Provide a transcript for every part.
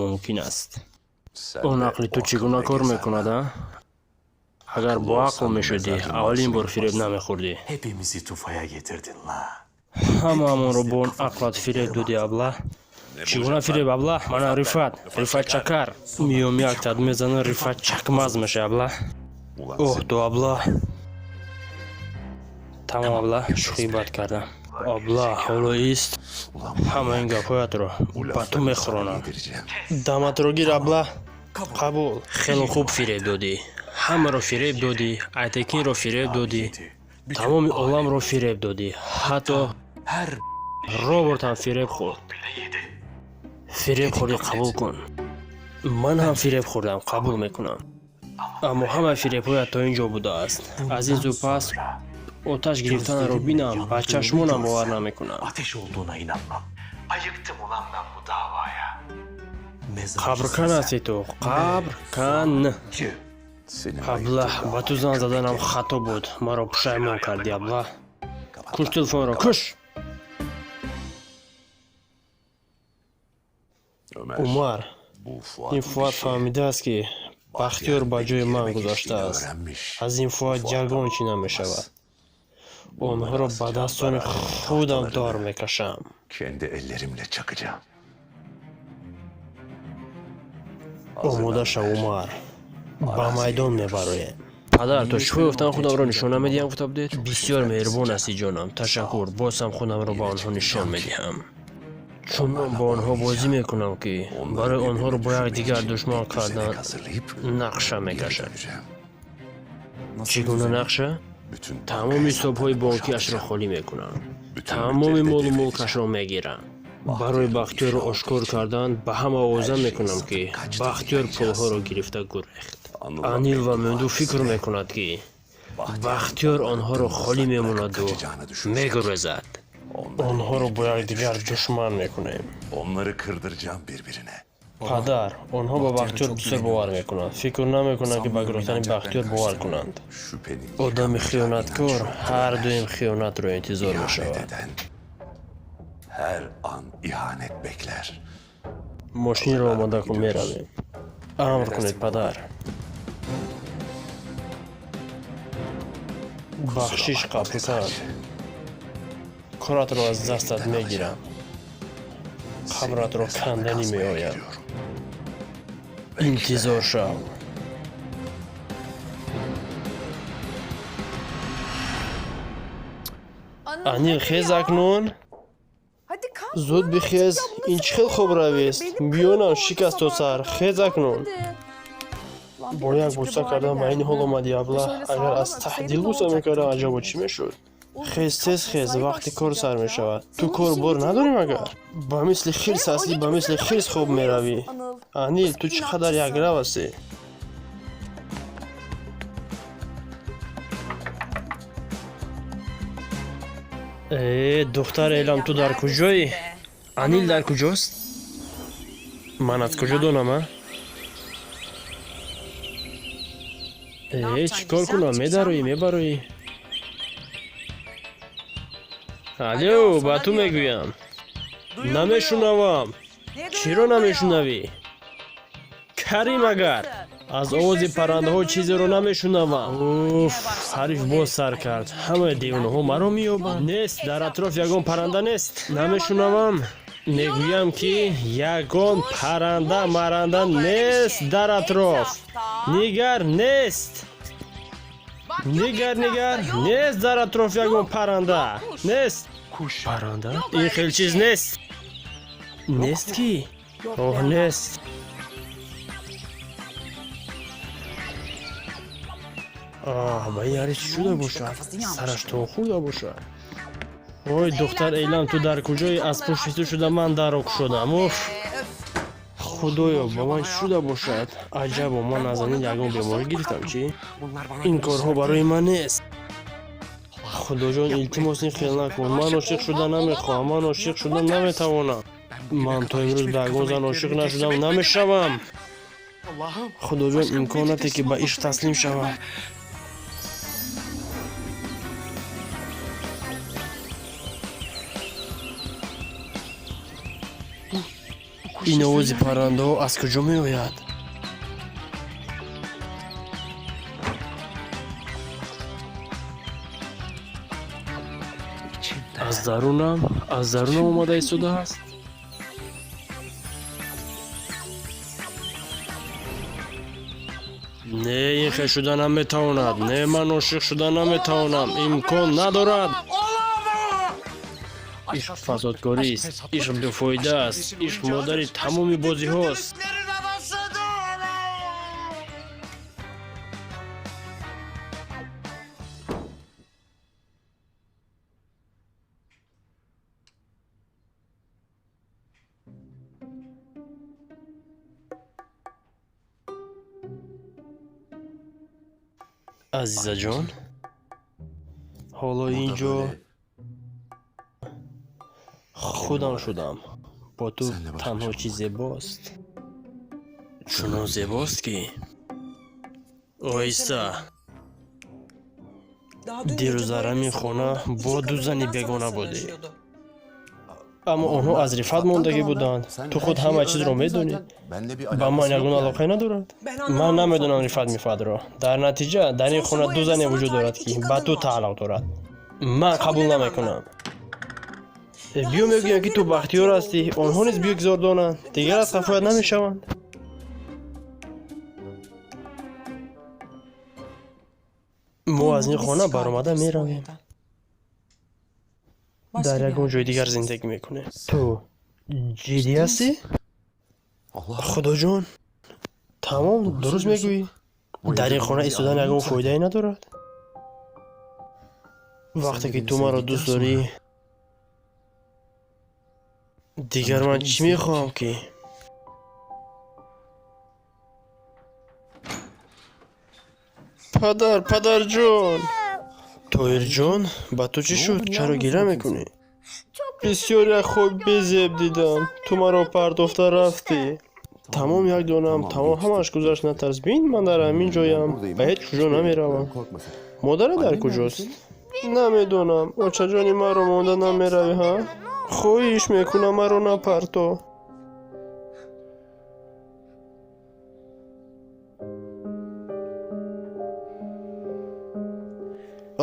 Мумкин аст. Он ақли ту чӣ гуна кор мекунад, а? Агар бо ақл мешудӣ, аввалин бор фиреб намехӯрдӣ. Ҳамаамонро бо он ақлат фиреб додӣ, абла. Чӣ гуна фиреб, абла? Мана Рифат, Рифат Чакар. Миём як тат мезана, Рифат чакмаз меша, абла. Оҳ, ту, абла. Тамом, абла, шӯхӣ бад кардам. Абла, ҳоло ист, ҳама ин гапҳоятро ба ту мехӯронам. Даматро гир, абла. Қабул. Хело хуб фиреб додӣ. Ҳамаро фиреб додӣ, Айтекинро фиреб додӣ, тамоми оламро фиреб додӣ, ҳатто Роберт ҳам фиреб хӯрд. Фиреб хӯрдӣ, қабул кун. Ман ҳам фиреб хӯрдам, қабул мекунам. Аммо ҳамаи фиребҳоят то ин ҷо будааст. Аз ин зу пас оташ гирифтанро бинам, ба чашмонам бовар намекунам. Қабркан ҳасти ту, қабркан. Абла, ба ту зан заданам хато буд, маро пушаймон кардӣ, абла. Куш телефонро, куш. Умар, ин Фуат фаҳмидааст, ки Бахтиёр ба ҷои ман гузаштааст. Аз ин Фуат ягон чӣ намешавад. Онҳоро ба дастони худам дор мекашам. Омода шав, Умар, ба майдон мебароем. Падар, то чӣ ёфтан худамро нишон намедиҳам, гуфта будед? Бисёр меҳрубон ҳастӣ, ҷонам, ташаккур. Боз ҳам худамро ба онҳо нишон медиҳам. Чунон бо онҳо бозӣ мекунам, ки барои онҳоро бо якдигар душман кардан нақша мекашад. Чӣ гуна нақша? Тамоми ҳисобҳои бонкиашро холӣ мекунам, тамоми молу мулкашро мегирам. Барои Бахтиёрро ошкор кардан ба ҳама овоза мекунам, ки Бахтиёр пулҳоро гирифта гурехт. Анил ва Мемду фикр мекунад, ки Бахтиёр онҳоро холӣ мемонаду мегурезад. Онҳоро бо якдигар душман мекунем. Падар, онҳо ба Бахтиёр бисёр бовар мекунанд, фикр намекунанд, ки ба гурехтани Бахтиёр бовар кунанд. Одами хиёнаткор ҳар дуюм хиёнатро интизор мешавад. Мошинро омода кун, меравем. Амр кунед, падар. Бахшиш, қабркан. Коратро аз дастат мегирам, қабратро канданӣ меоям. Интизор шав. Анил, хез акнун. Зуд бихез, ин чӣ хел хобравист? Биёнам шикаст то сар. Хез акнун. Бо як буса кардан ба ин ҳол омадӣ, абла. Агар аз таҳдил буса мекардам, аҷабо чӣ мешуд? Хез, тез хез, вақти кор сар мешавад. Ту кор бор надорӣ магар? Ба мисли хирс ҳастӣ, ба мисли хирс хоб меравӣ. Анил, ту чӣ қадар якрав ҳастӣ. Э, духтар Элам, ту дар куҷоӣ? Анил дар куҷост? Ман аз куҷо донам, а? Э, чӣ кор кунам? Медароӣ, мебароӣ? Алё, ба ту мегӯям. Намешунавам. Чиро намешунавӣ? Карӣ магар? Аз овози паррандаҳо чизеро намешунавам. Уф, ҳариф боз сар кард. Ҳамаи девонаҳо маро меёбанд. Нест, дар атроф ягон парранда нест. Намешунавам. Мегӯям, ки ягон парранда маранда нест дар атроф. Нигар, нест. Нигар, нигар, нест дар атроф ягон парранда. Нест. Парранда? Ин хел чиз нест. Нест ки? Оҳ, нест. Оҳ, ба ин ҳариф чӣ шуда бошад? Сараш то хӯрда бошад. Ой, духтар Эйлам, ту дар куҷои? Аз пушти ту шуда ман даро кушодам. Уф, худоё, ба ман чӣ шуда бошад? Аҷабо, ман аз Анил ягон беморӣ гирифтам, чӣ? Ин корҳо барои ман нест. Худоҷон, илтимос, ин хел накун. Ман ошиқ шуда намехоҳам, ман ошиқ шуда наметавонам. Ман то имрӯз ба ягон зан ошиқ нашудам, намешавам. Худоҷон, имкон нате, ки ба ишқ таслим шавам. Ин овози паррандаҳо аз куҷо меояд? Аз дарунам омада истодааст. Не, ин хел шуда наметавонад. Не, ман ошиқ шуда наметавонам, имкон надорад. Ишқ фасодкорист, ишқ бефоида аст, ишқ модари тамоми бозиҳост. Азизаҷон, ҳоло ин ҷо худам шудам. Бо ту танҳо чӣ зебост, чунон зебост, ки оҳиста. Дирӯз дар ҳамин хона бо ду зани бегона будӣ, аммо онҳо аз Рифат мондагӣ буданд. Ту худ ҳама чизро медонӣ. Ба ман ягон алоқае надорад. Ман намедонам Рифат Мифатро. Дар натиҷа дар ин хона ду зане вуҷуд дорад, ки ба ту тааллуқ дорад. Ман қабул намекунам. Биё, мегӯям, ки ту бахтиёр ҳастӣ. Онҳо низ бигзор донанд, дигар аз қафоят намешаванд. Мо аз ин хона баромада меравем, дар ягон ҷои дигар зиндагӣ мекунем. Ту ҷиддӣ ҳастӣ? Худоҷон, тамом, дуруст мегӯӣ. Дар ин хона истодан ягон фоидае надорад. Вақте ки ту маро дӯст дорӣ, дигар ман чӣ мехоҳам, ки? Падар, падарҷон! Тоҳирҷон, ба ту чӣ шуд? Чаро гиря мекунӣ? Бисёр як хоби безеб дидам. Ту маро партофта рафтӣ. Тамом, як донам, тамом, ҳамааш гузашт, натарс. Бин, ман дар ҳамин ҷоям, ба ҳеҷ куҷо намеравам. Модарат дар куҷост? Намедонам. Очаҷони, маро монда намеравӣ, ҳа? Хоҳиш мекунам, маро напарто.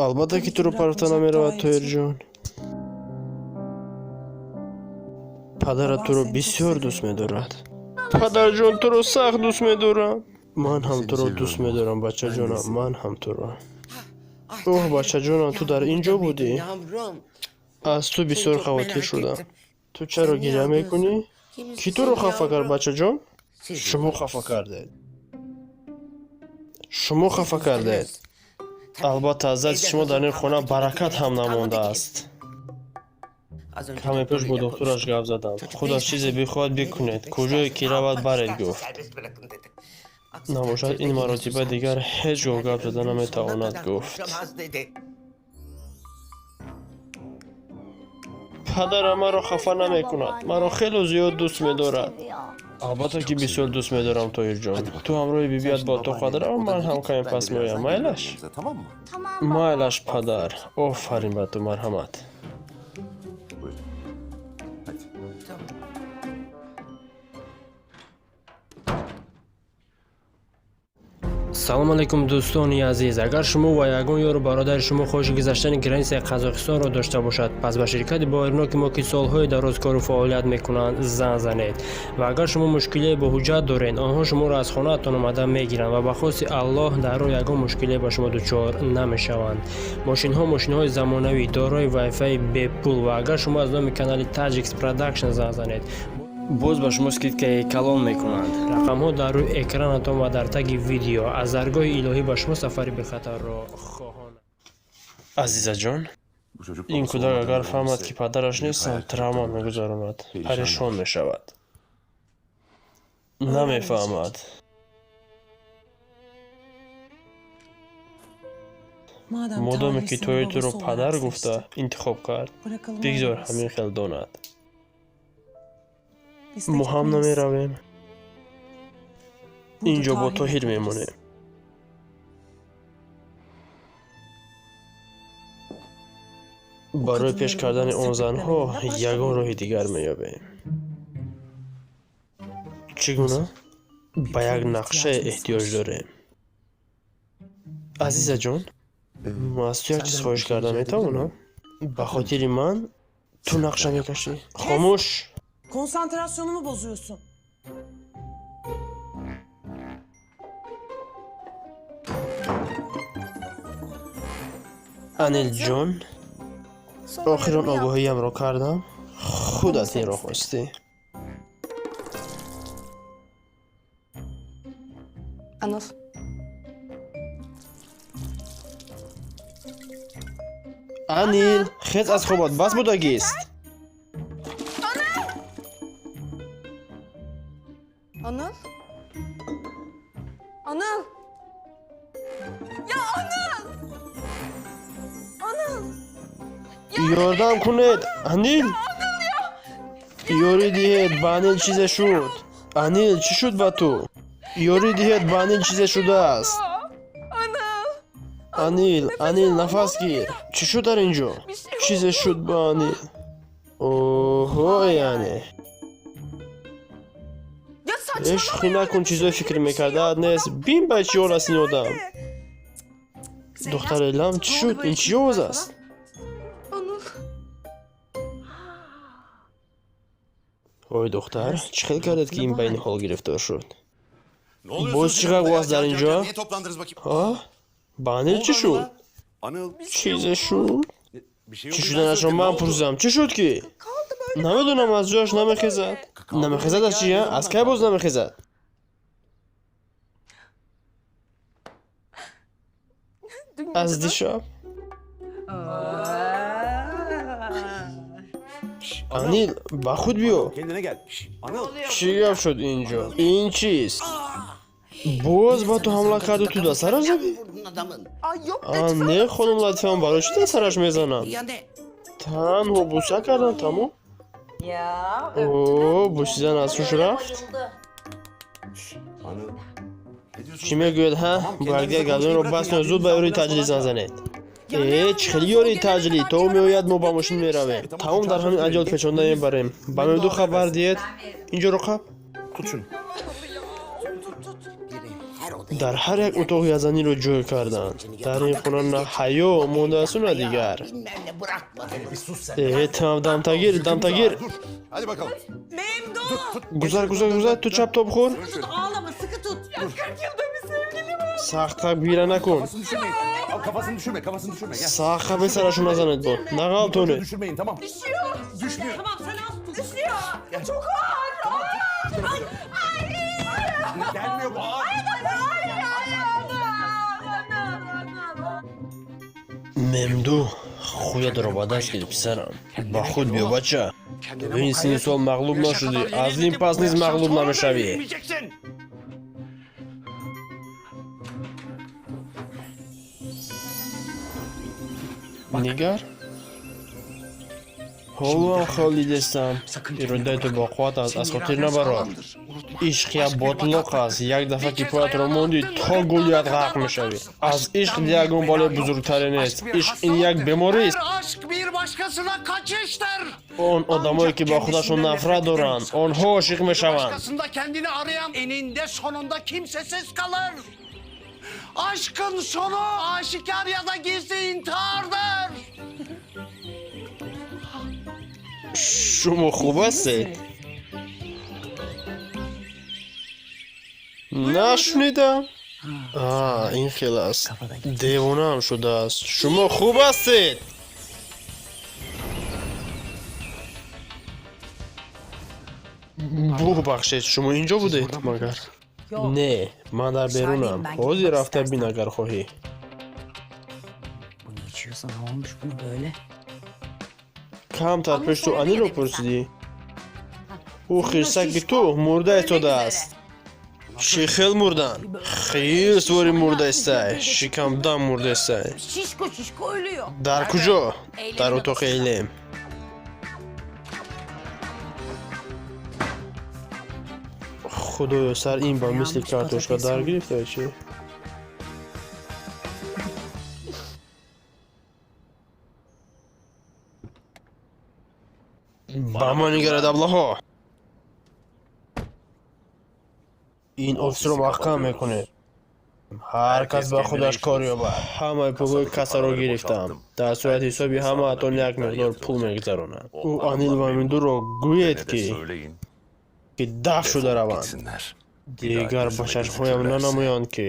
Албатта, ки туро партофта намеравад, Тоҳирҷон. Падарат туро бисёр дӯст медорад. Падарҷон, туро сахт дӯст медорам. Ман ҳам туро дӯст медорам, бачаҷонам, ман ҳам туро. Оҳ, бачаҷонам, ту дар ин ҷо будӣ? Аз ту бисёр хавотир шудам. Ту чаро гиря мекунӣ? Кӣ туро хафа кард, бачаҷон? Шумо хафа кардед. Шумо хафа кардед. Албатта, аз дасти шумо дар ин хона баракат ҳам намондааст. Каме пеш бо духтураш гап задам. Худаш чизе бихоҳад, бикунед, куҷое ки равад, баред, гуфт. Набошад, ин маротиба дигар ҳеҷ гоҳ гап зада наметавонад, гуфт. Падарам маро хафа намекунад, маро хело зиёд дӯст медорад. Албатта, ки бисёр дӯст медорам, Тоҳирҷон. Ту ҳамроҳи бибият ба отоқат рав, ман ҳам каме пас меоям, майлаш? Майлаш, падар. Офарин ба ту, марҳамат. Buyurun. Hadi. Салом алайкум, дӯстони азиз! Агар шумо ва ягон ёру бародари шумо хоҳиши гузаштани границаи Қазоқистонро дошта бошад, пас ба ширкати боваринок мо, ки солҳои дароз кору фаъолият мекунанд, занг занед. Ва агар шумо мушкилие бо ҳуҷҷат доред, онҳо шуморо аз хонаатон омада мегиранд ва ба хости Аллоҳ дар роҳ ягон мушкилие ба шумо дучор намешаванд. Мошинҳо мошинҳои замонавӣ, дорои вайфайи бепул. Ва агар шумо аз номи канали Таҷикс Продакшн занг занед, боз ба шумо скидкаи калон мекунанд. Рақамҳо дар рӯи экранатон ва дар таги видео. Аз даргоҳи илоҳӣ ба шумо сафари бехатарро хоҳонам. Азизаҷон, Bu çocuk ин babası кӯдак olmadığını агар фаҳмад, öğrenirse ки падараш büyük нестам, hayal травма kırıklığına uğrar. мегузаронад, Перишон парешон мешавад. Намефаҳмад. Модоме ки Тоҳир туро падар гуфта интихоб кард, бигзор ҳамин хел донад. Мо ҳам намеравем. Ин ҷо бо Тоҳир мемонем. Барои пеш кардани он занҳо ягон роҳи дигар меёбем. Чӣ гуна? Ба як нақша эҳтиёҷ дорем. Азизаҷон, ман аз ту як чиз хоҳиш карда метавонам? Ба хотири ман ту нақша мекашӣ. Хомӯш! Konsantrasyonumu bozuyorsun. Анилҷон, охирон огоҳиямро кардам. Худат инро хостӣ. Anıl. Анил, хез аз хобат, бас будагист. Anıl. Anıl. Ya Anıl! Anıl! Ёрдам кунед, Анил! Ёрӣ диҳед, ба Анил чизе шуд. Анил, чӣ шуд ба ту? Ёрӣ диҳед, ба Анил чизе шудааст. Anıl! Анил, Анил, нафас гир. Чӣ шуд дар ин ҷо? Чизе шуд ба Анил. Оҳо, яъне. Ya Э, шӯхӣ накун, чизое фикр мекардаат нест. Бин, ба чӣ ҳол аст ин одам. Духтари лам, чӣ шуд? Ин чӣ овоз аст? Anıl. Ой, духтар, чӣ хел кардед, ки ин ба ин ҳол гирифтор шуд? Ne oluyorsunuz? Боз чӣ ғавғо аст дар ин ҷо? Niye toplandınız bakayım? А? Ба Анил Ne чӣ oldu шуд? Anıl'a? Anıl. Чизе шуд? Bir şey Чӣ oldu. Ben шуданашро söyledim. Ne ман oldu? пурсидам. Чӣ шуд ки? Намедонам, аз ҷояш намехезад. Намехезад аз чи, а? Аз кай боз намехезад? Dün Аз gece дишаб. Анил, ба худ биё. Kendine gel. Şş, Anıl. Чӣ гап шуд ин ҷо? Ин чист? Боз ба ту ҳамла карду ту дар сараш задӣ? Vurdun adamın. Ay yok А, Latife. не, хонум Латифа, ман барои чӣ дар сараш мезанам? Ya ne? Танҳо буса кардам, тамом. Ya О, бусидан аз ҳуш рафт. Anıl. Ne diyorsun? Чӣ мегӯяд, ҳа? Бо якдигар гардонро баст, зуд ба ёрии таъҷилӣ занг занед. Э, чӣ хели ёрии таъҷилӣ? То ӯ меояд, мо ба мошин меравем. Тамом, дар ҳамин аҷол печонда мебарем. Ба Мемду хабар диҳед. Инҷоро қаб. Tut şunu. Biri her odaya Дар ҳар як утоқ язаниро ҷой карданд. Дар ин хона на ҳаё мондаасту, на дигар. Bilmem ne bırakmadı. Bir sus sen. Э, там дамтагир, дамтагир. Dur. Hadi bakalım. Memduh! Гузар, гузар, гузар, ту чап тоб хӯр. Tut ağlama, sıkı tut. 40 yılda bir sevgilim var. Сахт гира накун. Kafasını düşürmeyin. Al kafasını düşürme. Kafasını düşürme. Gel. Сахт қаби сарашо назанед, бо нағалтонед. Düşürmeyin tamam. Düşüyor. Düşmüyor. Tamam sen az tut. Düşüyor. Çok ağır. Ay. Ay. Gelmiyor bu ağır. Ay. Ay. Ana. Ana. Ana. Мемду, худатро ба даст гир, писарам. Ба худ биё, бача. Ту ин синни сол мағлуб нашудӣ, аз ин пас низ мағлуб намешавӣ. Yenilmeyeceksin. Нигар, ҳоло хел дидестам, иродаи ту боқувват аст, аз хотир набарор. Ишқ як ботлоқ аст, як дафъа ки поятро мондӣ, то гулият ғарқ мешавӣ. Аз ишқ ягон болои бузургтаре нест. Ишқ ин як беморист. Her aşk bir başkasına kaçıştır. Он одамое ки ба худашон нафрат доранд, онҳо ошиқ мешаванд. Başkasında kendini arayan eninde sonunda kimsesiz kalır. Aşkın sonu aşikar ya da gizli intihardır. Шумо хуб ҳастед? Нашунидам. А, ин хел аст, девонаам шудааст. Шумо хуб ҳастед? Бубахшед, шумо ин ҷо будед магар? Не, ман дар берунам. Ҳозир рафта бин, агар хоҳӣ. Bu ne içiyorsa ne olmuş buna böyle? Камтар пеш ту Анилро пурсидӣ. Ӯ хирсаки ту мурда истодааст. Чӣ хел мурдан? Хирс вори мурдаистай, шикамдам мурдаистай. Şişko şişko ölüyor. Дар куҷо? Дар утоқи Элем. Худоё, сар ин ба мисли картошка дар гирифта чӣ? Ба ман нигаред, аблаҳо. Ин офисро маҳкам мекунем. Ҳар кас ба худаш кор ёбад. Ҳамаи пулҳои кассаро гирифтам. Дар сурати ҳисоби ҳамаатон як миқдор пул мегузаронам. Ӯ Анил ва Мемдуро гӯед, ки даф шуда раванд. Дигар ба чашмҳоям нанамоянд, ки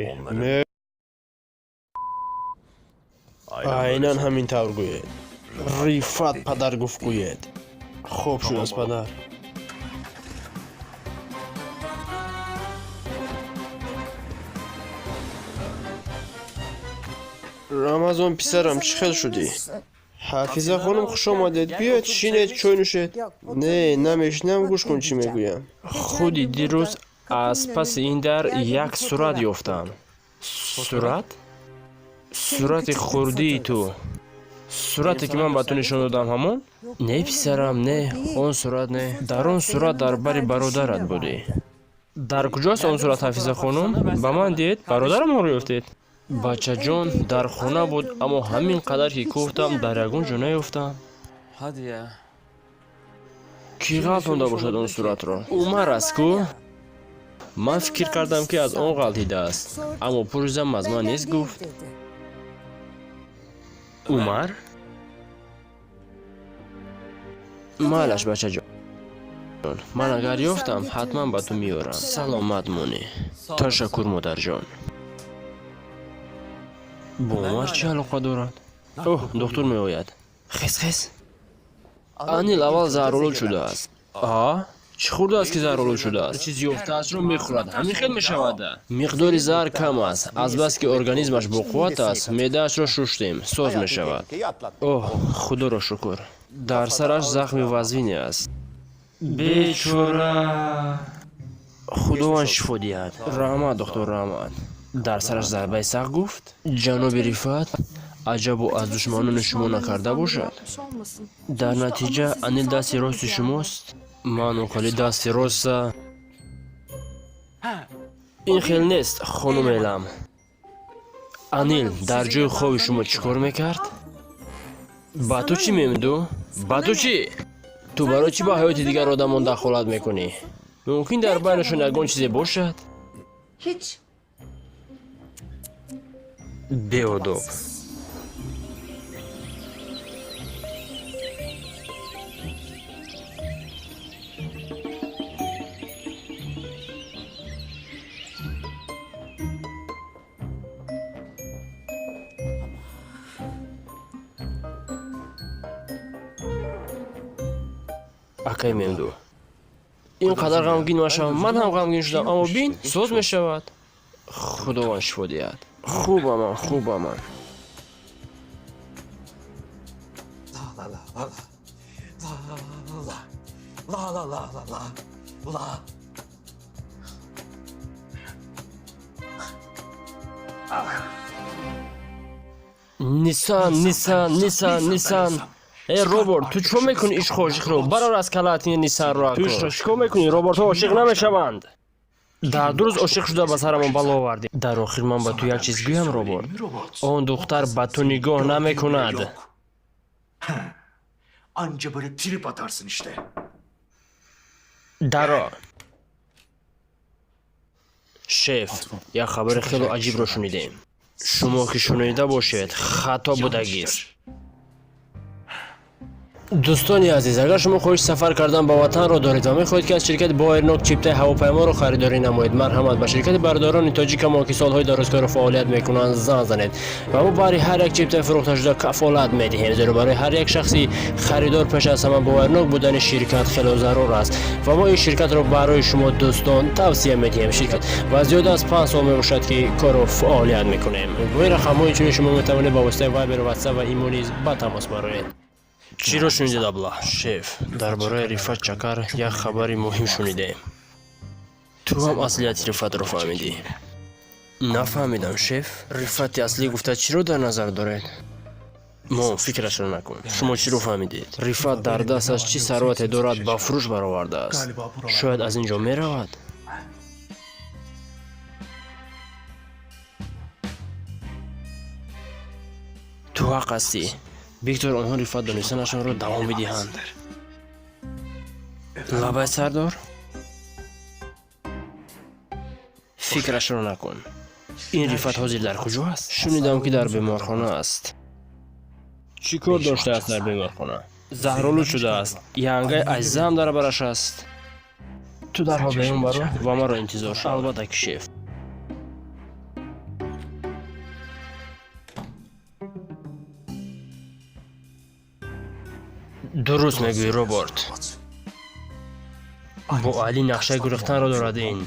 айнан ҳамин тавр гӯед. Рифат падар гуфт, гӯед. Хоб шудааст, падар. Рамазон, писарам, чӣ хел шудӣ? Ҳафиза хонум, хуш омадед. Биёед, шинед, чой нӯшед. Не, намешинам, гӯш кун, чӣ мегӯям. Худи дирӯз аз паси ин дар як сурат ёфтам. Сурат? Сурати хурдии ту. Сурате, ки ман ба ту нишон додам, ҳамон? Не, писарам, не, он сурат не. Дар он сурат дар бари бародарат будӣ. Дар куҷост он сурат, Ҳафиза хонум? Ба ман диҳед. Бародарам онро ёфтед? Бачаҷон, дар хона буд, аммо ҳамин қадар ки кофтам, дар ягон ҷо наёфтам. Кӣ ғалтонда бошад он суратро? Умар аст ку? Ман фикр кардам, ки аз он ғалтидааст, аммо пурсидам, аз ман нест гуфт. Умар? Майлаш, бачаҷон, ман агар ёфтам, ҳатман ба ту меорам. Саломат монӣ. Ташаккур, модарҷон. Бо Умар чӣ алоқа дорад? Оҳ, духтур меояд. Хес, хес. Анил аввал заҳролуд шудааст. А чӣ хӯрдааст, ки заҳролуд шудааст? Чиз ёфтаашро мехӯрад, ҳамин хел мешавада. Миқдори заҳр кам аст, азбаски организмаш боқувват аст. Меъдаашро шуштем, соз мешавад. Оҳ, худоро шукр. Дар сараш захми вазвине аст, бечора. Худованд шифо диҳад. Раҳмат, духтур, раҳмат. Дар сараш зарбаи сахт гуфт. Ҷаноби Рифат, аҷабо аз душманони шумо накарда бошад. Дар натиҷа Анил дасти рости шумост. Ман оқали дасти роста ин хел нест, хонум Элам. Анил дар ҷои хоби шумо чӣ кор мекард? Ба ту чӣ, Мемду? Ба ту чӣ? Ту барои чӣ ба ҳаёти дигар одамон дахолат мекунӣ? Мумкин, дар байнашон ягон чизе бошад. Hiç. Беодоб. Акай Мемду, ин қадар ғамгин машав. Ман ҳам ғамгин шудам, аммо бин, соз мешавад. Худованд шифо диҳад. Хубаман, хубаман. La la la la la la la la la la. Нисан, Нисан, Нисан, Нисан. Э, робот, ту чӣ мекунӣ? Ишқу ошиқро барор аз калаат, ин Нисанро. Ту ишқро чӣ кор мекунӣ? Роботҳо ошиқ намешаванд. Дар ду рӯз ошиқ шуда, ба сарамон бало овардӣ. Дар охир ман ба ту як чиз гӯям, робот: он духтар ба ту нигоҳ намекунад. Anca böyle trip atarsın işte. Даро, шеф, як хабари хело аҷибро шунидем. Шумо ки шунида бошед, хато будагист. Дӯстони азиз, агар шумо хоҳиши сафар кардан ба ватанро доред ва мехоҳед, ки аз ширкати Боэрнок чиптаи ҳавопайморо харидорӣ намоед, марҳамат, ба ширкати бародарони тоҷикамо, ки солҳои дарозкору фаъолият мекунанд, занг занед ва мо баҳри ҳар як чиптаи фурӯхташуда кафолат медиҳем, зеро барои ҳар як шахси харидор пеш аз ҳама боварнок будани ширкат хело зарур аст ва мо ин ширкатро барои шумо дӯстон тавсия медиҳем. Ширкат ва зиёда аз 5 сол мебошад, ки кору фаъолият мекунем. Бо ин рақамҳо инчунин шумо метавонед ба воситаи Вайбер, Ватсап ва Имо низ ба тамос бароед. Чиро шунидед, абла? Шеф, дар бораи Рифат Чакар як хабари муҳим шунидем. Ту ҳам аслияти Рифатро фаҳмидӣ? Нафаҳмидам, шеф. Рифати аслӣ гуфта чиро дар назар доред? Мо фикрашро накун. Шумо чиро фаҳмидед? Рифат дар дасташ чӣ сарвате дорад, ба фурӯш баровардааст. Шояд аз ин ҷо меравад. Ту ҳақ ҳастӣ. Бигзор онҳо Рифат донистанашонро давом бидиҳанд. Лабай, сардор. Фикрашро накун. Ин Рифат ҳозир дар куҷо аст? Шунидам, ки дар беморхона аст. Чӣ кор доштааст дар беморхона? Заҳролуд шудааст. Янгаи азизаам дар бараш аст. Ту дарҳол берун баро ва маро интизор шав. Албатта ки, шеф. Дуруст мегӯӣ, Роберт. Бо Али нақшаи гурехтанро дорад ин.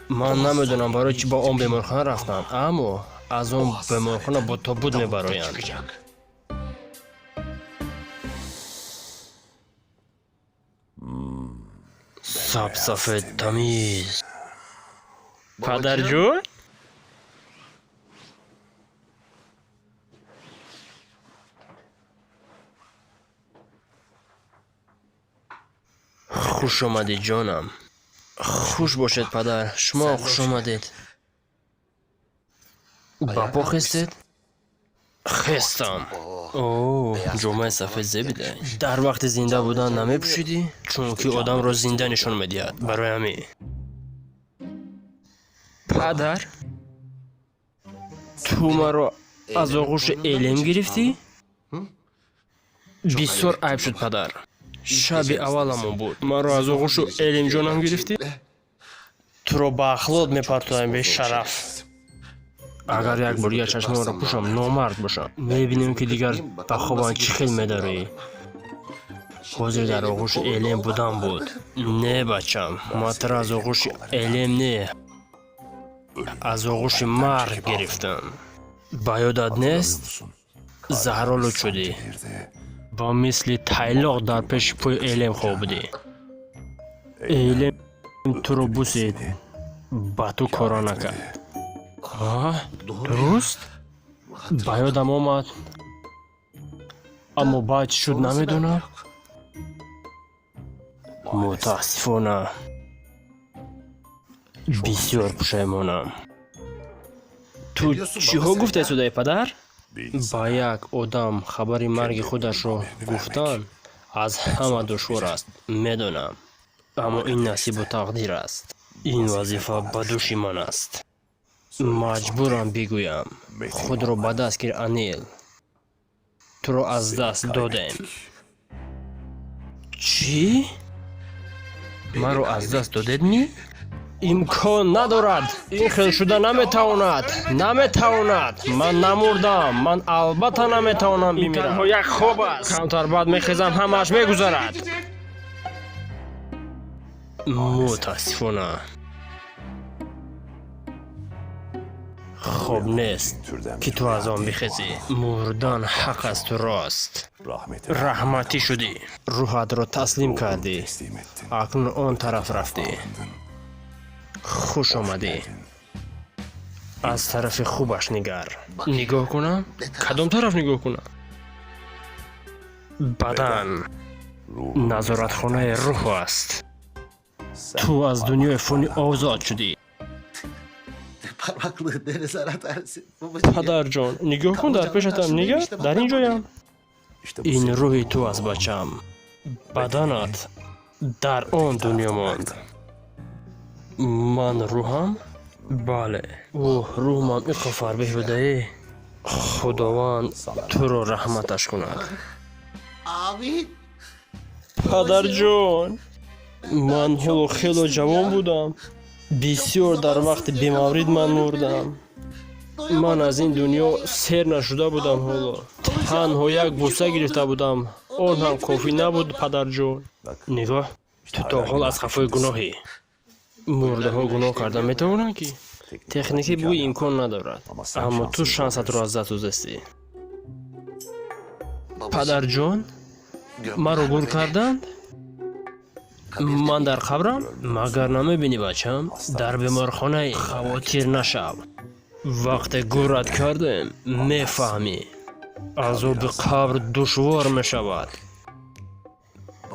Ман намедонам, барои чӣ ба он беморхона рафтанд, аммо аз он беморхона бо тобут мебароянд. Çıkacak. Сабсафед, тамиз. Падарҷон. Хуш омадед, ҷонам. Хуш бошед, падар. Шумоам хуш омадед. Ба по хестед? Хестам. О, ҷомаи сафед зебида. Дар вақти зинда будан намепӯшидӣ, чунки одамро зинда нишон медиҳад, барои ҳамин. Падар, ту маро аз оғӯши Элем гирифтӣ? Бисёр айб шуд, падар. Шаби авваламон буд, маро аз оғӯшу Элемҷонам гирифтӣ. Туро ба ахлот мепартоям, бешараф. Агар як бор дигар чашмонро пӯшам, номард бошам. Мебинем, ки дигар ба хобам чӣ хел медароӣ. Ҳозир дар оғӯши Элем будам буд. Не, бачам, ман туро аз оғӯши Элем не, аз оғӯши марг гирифтам. Ба ёдат нест, заҳролуд шудӣ ва мисли тайлоқ дар пеши пои Элем хобидӣ. Элем туро бусид, ба ту кора накард. Дуруст, ба ёдам омад, аммо баъд чӣ шуд, намедонам. Мутаассифона, бисёр пушаймонам. Ту чиҳо гуфтаи судаи, падар? Ба як одам хабари марги худашро гуфтан аз ҳама душвор аст, медонам, аммо ин насибу тақдир аст. Ин вазифа ба дӯши ман аст, маҷбурам бигӯям. Худро ба даст гир, Анил. Туро аз даст додем. Чӣ? Маро аз даст додед ми? Имкон надорад, ин хел шуда наметавонад, наметавонад. Ман намурдам. Ман албатта наметавонам бимирам. Танҳо як хоб аст. Камтар баъд мехезам, ҳамааш мегузарад. Мутаассифона, хоб нест, ки ту аз он бихезӣ. Мурдан ҳақ асту рост. Раҳматӣ шудӣ, рӯҳатро таслим кардӣ, акнун он тараф рафтӣ. Хуш омадӣ. Аз тарафи хубаш нигар. Нигоҳ кунам? Кадом тараф нигоҳ кунам? Бадан назоратхонаи рӯҳ аст. Ту аз дунёи фонӣ озод шудӣ. Parmaklığı nerelere atarsın? Babacığım. Падарҷон, нигоҳ кун, дар пешатам. Нигар, дар ин ҷоям. Ин рӯҳи ту аст, бачам. Баданат дар он дунё монд. Ман рӯҳам? Бале. Оҳ, рӯҳмам иқо фарбеҳ будае. Худованд туро раҳматаш кунад. Amin. Падарҷон, ман ҳоло хело ҷавон будам. Бисёр дар вақти бемаврид ман мурдам. Ман аз ин дунё сер нашуда будам ҳоло. Танҳо як бӯса гирифта будам, он ҳам кофӣ набуд. Падарҷон, нигоҳ, ту то ҳол аз қафои гуноҳӣ. Мурдаҳо гуноҳ карда метавонанд ки? Техникӣ бӯй имкон надорад, аммо ту шансатро аз даст додастӣ. Падарҷон, маро гур карданд? Ман дар қабрам? Магар намебинӣ, бачам, дар беморхонаи. Хавотир нашав. Вақте гуррат кардем, мефаҳмӣ, азоби қабр душвор мешавад.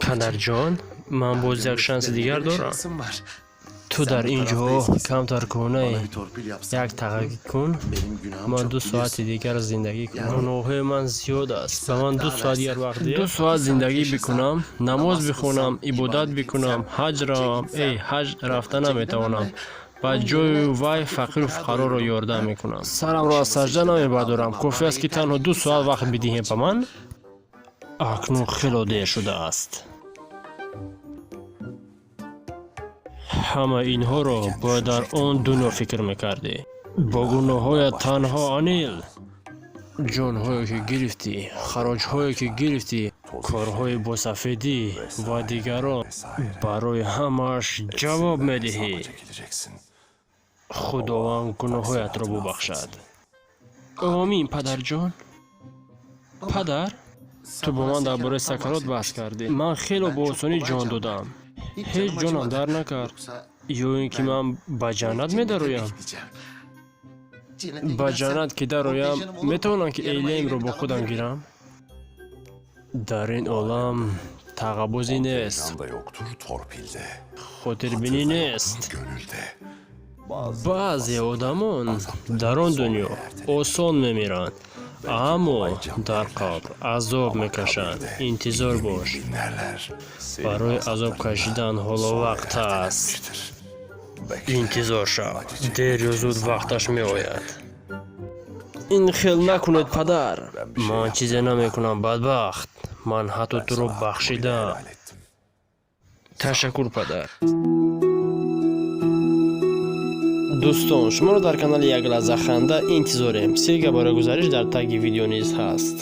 Падарҷон, ман боз як шанси дигар дорам. Şansın var. Ту Ту дар ин ҷо камтар кӯҳнаи як тағагӣ кун, ман 2 соати дигар зиндагӣ кунам. Гуноҳҳои ман зиёд аст, ба ман 2 соат дигар вақт диҳ. 2 соат зиндагӣ бикунам, намоз бихонам, ибодат бикунам, ҳаҷ равам. Эй, ҳаҷ рафта наметавонам. Ба ҷои вай фақиру фуқароро ёрдам мекунам. Сарамро аз сажда намебардорам. Кофӣ аст, ки танҳо 2 соат вақт бидиҳем ба ман. Акнун хело дер шудааст. Ҳама инҳоро бояд дар он дунё фикр мекардӣ. Бо гуноҳҳоят танҳо, Анил. Ҷонҳое ки гирифтӣ, хароҷҳое ки гирифтӣ, корҳои босафедӣ ва дигарон, барои ҳамааш ҷавоб медиҳӣ. Худованд гуноҳҳоятро бубахшад. Омин, падарҷон. Падар, ту бо ман дар бораи сакарот баҳс кардӣ. Ман хело бо осонӣ ҷон додам. Ҳеҷ ҷонам дар накард. Ё ин ки ман ба ҷаннат медароям? Ба ҷаннат ки дароям, метавонам ки Эйлемро бо худам гирам? Дар ин олам тағаббузӣ нест, хотирбинӣ нест. Баъзе одамон дар он дунё осон мемиранд, аммо дар қабр азоб мекашанд. Интизор бош, барои азоб кашидан ҳоло вақт аст. Интизор шав, дер ё зуд вақташ меояд. Ин хел накунед, падар. Ман чизе намекунам, бадбахт. Ман ҳатто туро бахшидам. Ташаккур, падар. Дӯстон, шуморо дар канали Як лаҳза ханда интизорем. Ссылка барои гузариш дар таги видео низ ҳаст.